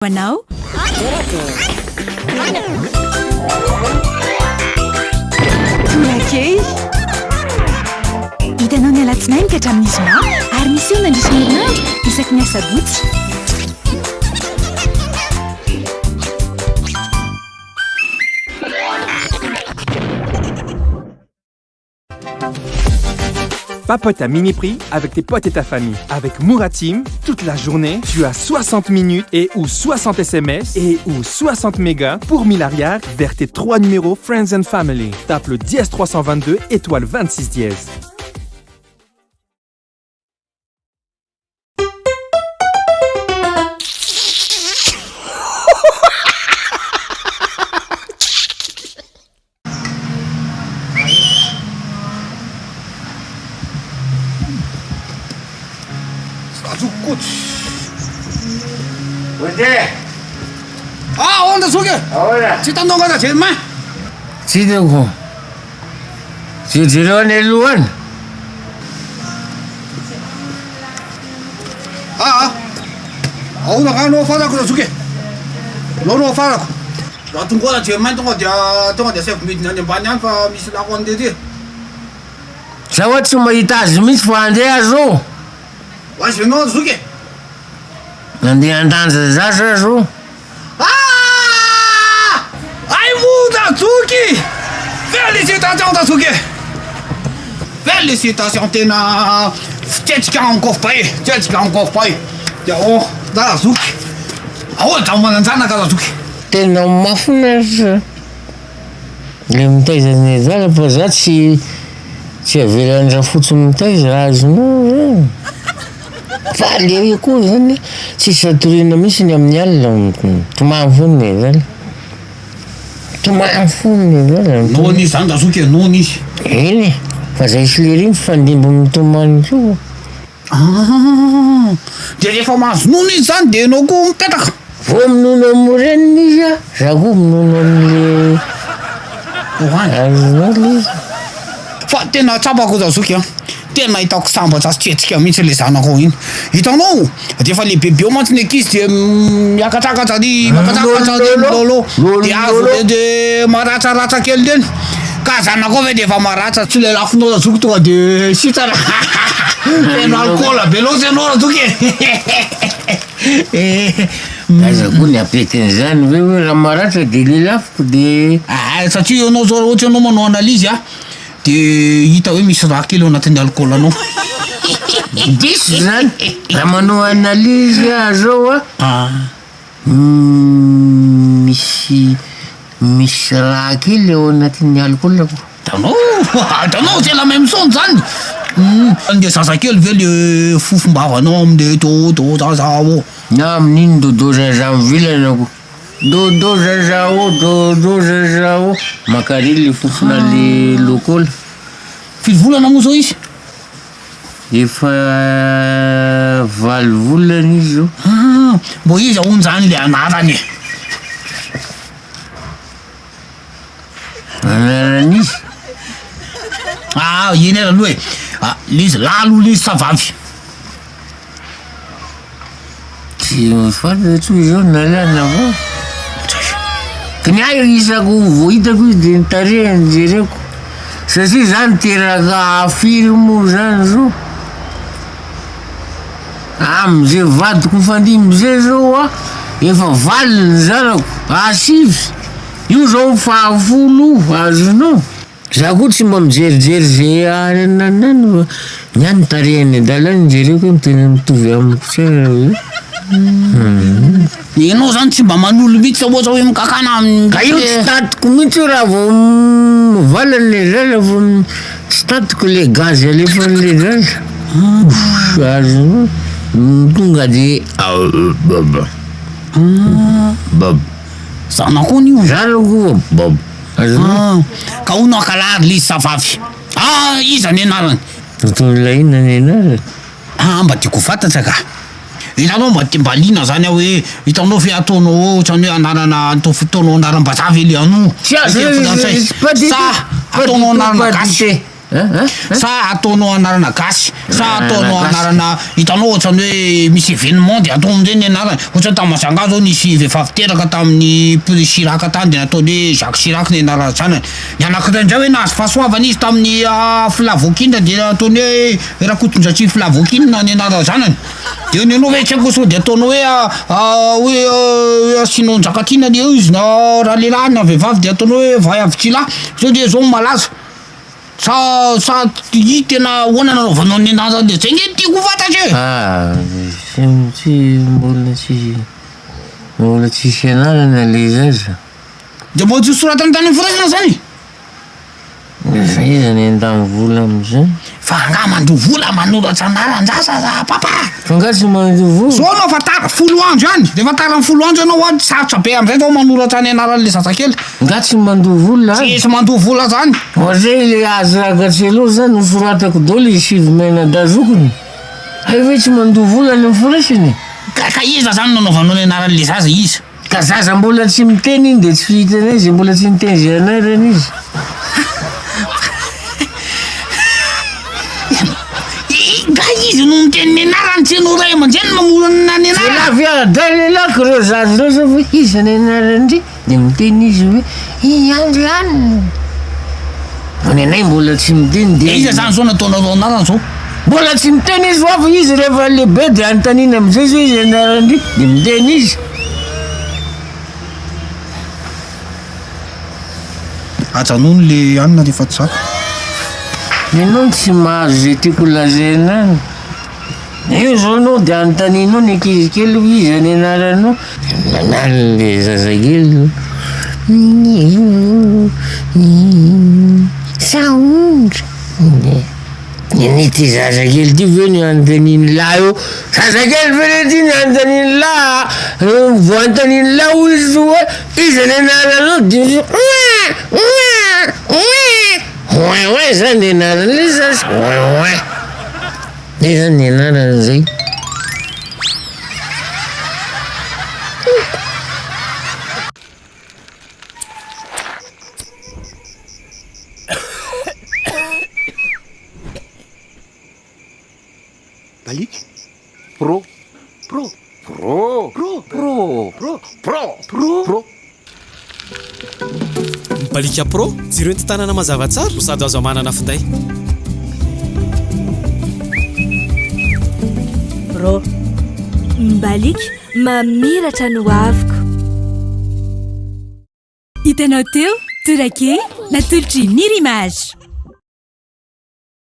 Anao. Tonga kely. Hitanao ny alatsinainy ka hatramin'ny zoma ary miseho mandritra ny herinandro isaky ny asabotsy. Papote à mini prix avec tes potes et ta famille. Avec Mouratim, toute la journée, tu as 60 minutes et ou 60 SMS et ou 60 mégas pour 1000 arrière vers tes trois numéros Friends and Family. Tape le dièse 322 étoile 26 dièse. Tsy hitanao nga Rajerima? Tsy hitako. Jejereo any aloha any. Aa! Ahoana nga no afarako Razoky e? Anao no afarako. Raha tonga ao Rajerima tonga dia tonga dia asaivo midina any ambany any fa misy lako andeha aty e. Za hoa tsy mahita azy mihitsy fa andeha aho zao. Ho aiza ianao Razoky e? Andeha handanja zaza aho zao. Ah! Ay moa Razoky! Félicitations Razoky e! Félicitations tena fitetsika en kôfbay e! Fitetsika en kôfbay. Dia oh Razoky! Ahoana zaho manan-janaka Razoky? Tena mahafinaritra le mitaiza ny adala fa za tsy tsy avelan'i rafotsy mitaiza azonao ve? Fa le koa zany tsisy hatoriana mihitsy ny amin'ny alina, mitomany foana ny adala, mitomany foana ny adala. Noana izy zany Razoky e, noana izy. Eny e, fa zay sy lery iny mifandimby mitomany koa. Ah! Dia rehefa mahazo nono izy zany dia ianao koa mipetraka? Vao minono amin'ny reniny izy a, za koa minono amin'le azonao le izy. Fa tena tsapako Razoky a, tena hitako sambatra sy tretrika mihitsy le zanakao iny. Hitanao, rehefa lehibebe eo mantsy ny ankizy dia miakatrakatra ary miakatrakatra ary milôlô, dia azo de de maratraratsa kely reny. Ka zanakao ve de efa maratra, tsy le lafinao Razoky tonga de sitrana. Feno alcool be loatra ianao Razoky e. Aiza koa ny apetin'izany ve hoe raha maratra de lelafiko de. Aa satria ianao zao raha ohatra ianao manao analyse a, de hita hoe misy raha kely ao anatin'ny alcool anao. Diso zany, raha manao analyse aho zao a, misy misy raha kely ao anatin'ny alcool-ko. Hitanao, hitanao c'est la même chose zany, le zazakely ve le fofom-bavanao amle dodo zaza ô. Na amin'iny dodo zaza mivilana ko. Dodo zaza ô, dodo zaza ô, makary le fofona le lokola. Firy volana moa zao izy? Efa valo volana izy zao. Ah, mbô iza hono zany le anarany e? Anaran'iza? Ah, eny ary aloha e. Ah, le izy lahy aloha le izy sa vavy? Tsy fantatro izao na lahy na vavy. Ka ny ahy isako vao hitako izy de ny tarehiny jereko. Satria za niteraka firy moa zany zao? Am'zay vadiko mifandimby zay zao a, efa valo ny zanako, ah sivy, io zao fahafolo azonao. Za koa tsy mba mijerijery ze any any any fa ny ahy ny tarehin'ny adala no jereko hoe tena mitovy amiko tsara ve? Hum. Ianao zany tsy mba manolo mihitsy ohatra hoe mikakana amin'ny Ka io tsy tatiko mihitsy io raha vao mivalana le zaza vao tsy tatiko le gaz alefan'le zaza. Azonao? Tonga de baba. Baba. Zanako hono io. Zanako io baba. Ah, ka hono akalary le izy sa vavy? Ah, iza ny anarany? Tontolona inona ny anarany? Ah, mba tiako ho fantatra ka. Hitanao mba mba liana zany aho hoe hitanao ve ataonao ohatran'ny hoe anarana ataonao anaram-bazaha ve le anao? Tsy azo Teny frantsay. Pas du Sa tout, pas du ataonao tout, anarana pas du gasy? tout. Sa ataonao anarana gasy? Sa ataonao anarana hitanao ohatran'ny hoe misy événement de atao amin'ireny ny anarany? Ohatra hoe tany Majunga zao nisy vehivavy teraka tamin'ny P Chirac tany de nataony hoe Jacques Chirac ny anaran'ny zanany. Ny anankiray indray hoe nahazo fahasoavana izy tamin'ny Flavoquine de nataony hoe Rakotondratsy Flavoquine ny anaran'ny zanany. De ny anao ve tsy haiko sao de ataonao hoe hoe asianao Njakatiana anie eo izy na raha lehilahy na vehivavy de ataonao hoe Vaiavy-tsilahy sao de zao no malaza. Sa sa i tena ahoana nanaovanao ny anazy de zay nge no tiako ho fantatra e! Ah, tsy tsy mbola tsy mbola tsisy anarana le zaza. De mbola tsy nosoratana tany amin'ny firaisana zany? Fa iza ny handany vola amizay? Fa angaha mandoa vola manoratra anaran-jaza ra papa? Fa angaha tsy mandoa vola? Zao anao fa tara folo andro ihany, rehefa tara ny folo andro ianao an, sarotra be amizay vao manoratra ny anaran'le zazakely. Nga tsy mandoa vola any? Tsisy mandoa vola zany. Fa zay le azakatselo zany nosoratako daholo izy sivy mianadahy zokiny. Hay ve tsy mandoa vola any amin'ny firaisana e? Ka iza zany nanaovanao ny anaran'le zaza iza? Ka zaza mbola tsy miteny iny de tsy hitanay izy mbola tsy niteny zay anarany izy. Nga izy no miteny ny anarany tsy ianao ray aman-dreny mamorona ny anarany. Lehilahy ve adala lehilahy ko reo zaza reo zao hoe iza ny anaran-dry de miteny izy hoe i Andry anona. Fa ny anay mbola tsy miteny de. Iza zany zao nataonareo anarany zao? Mbola tsy miteny izy hoa fa izy rehefa lehibe de anontaniana amizay zao iza ny anaran-dry de miteny izy. Ajanony le anona rehefa tsy zaka. Ianao no tsy mahazo izay tiako lazaina any. Io zao anao de anontanianao ny ankizy kely hoe iza ny anaranao. Nanary le zazakely. Sahondra. Ny ity zazakely ity ve no anontanian'ny lahy eo? Zazakely ve le ity no anontanian'ny lahy a? Vao anontanian'ny lahy hoy izy hoe iza ny anaranao de izy oin oin oin oin oin zany ny anaran'le zaza oin oin zay zany ny anarany zay. Baliaka. Pro. Pro. Pro. Pro. Pro. Pro. Pro. Pro. Pro. Baliaka Pro, jiro entin-tanana mazava tsara no sady azo amanana finday. Pro. Mbaliaka, mamiratra ny hoaviko. Hitanao teo, Torakely, natolotr'i Nirimage.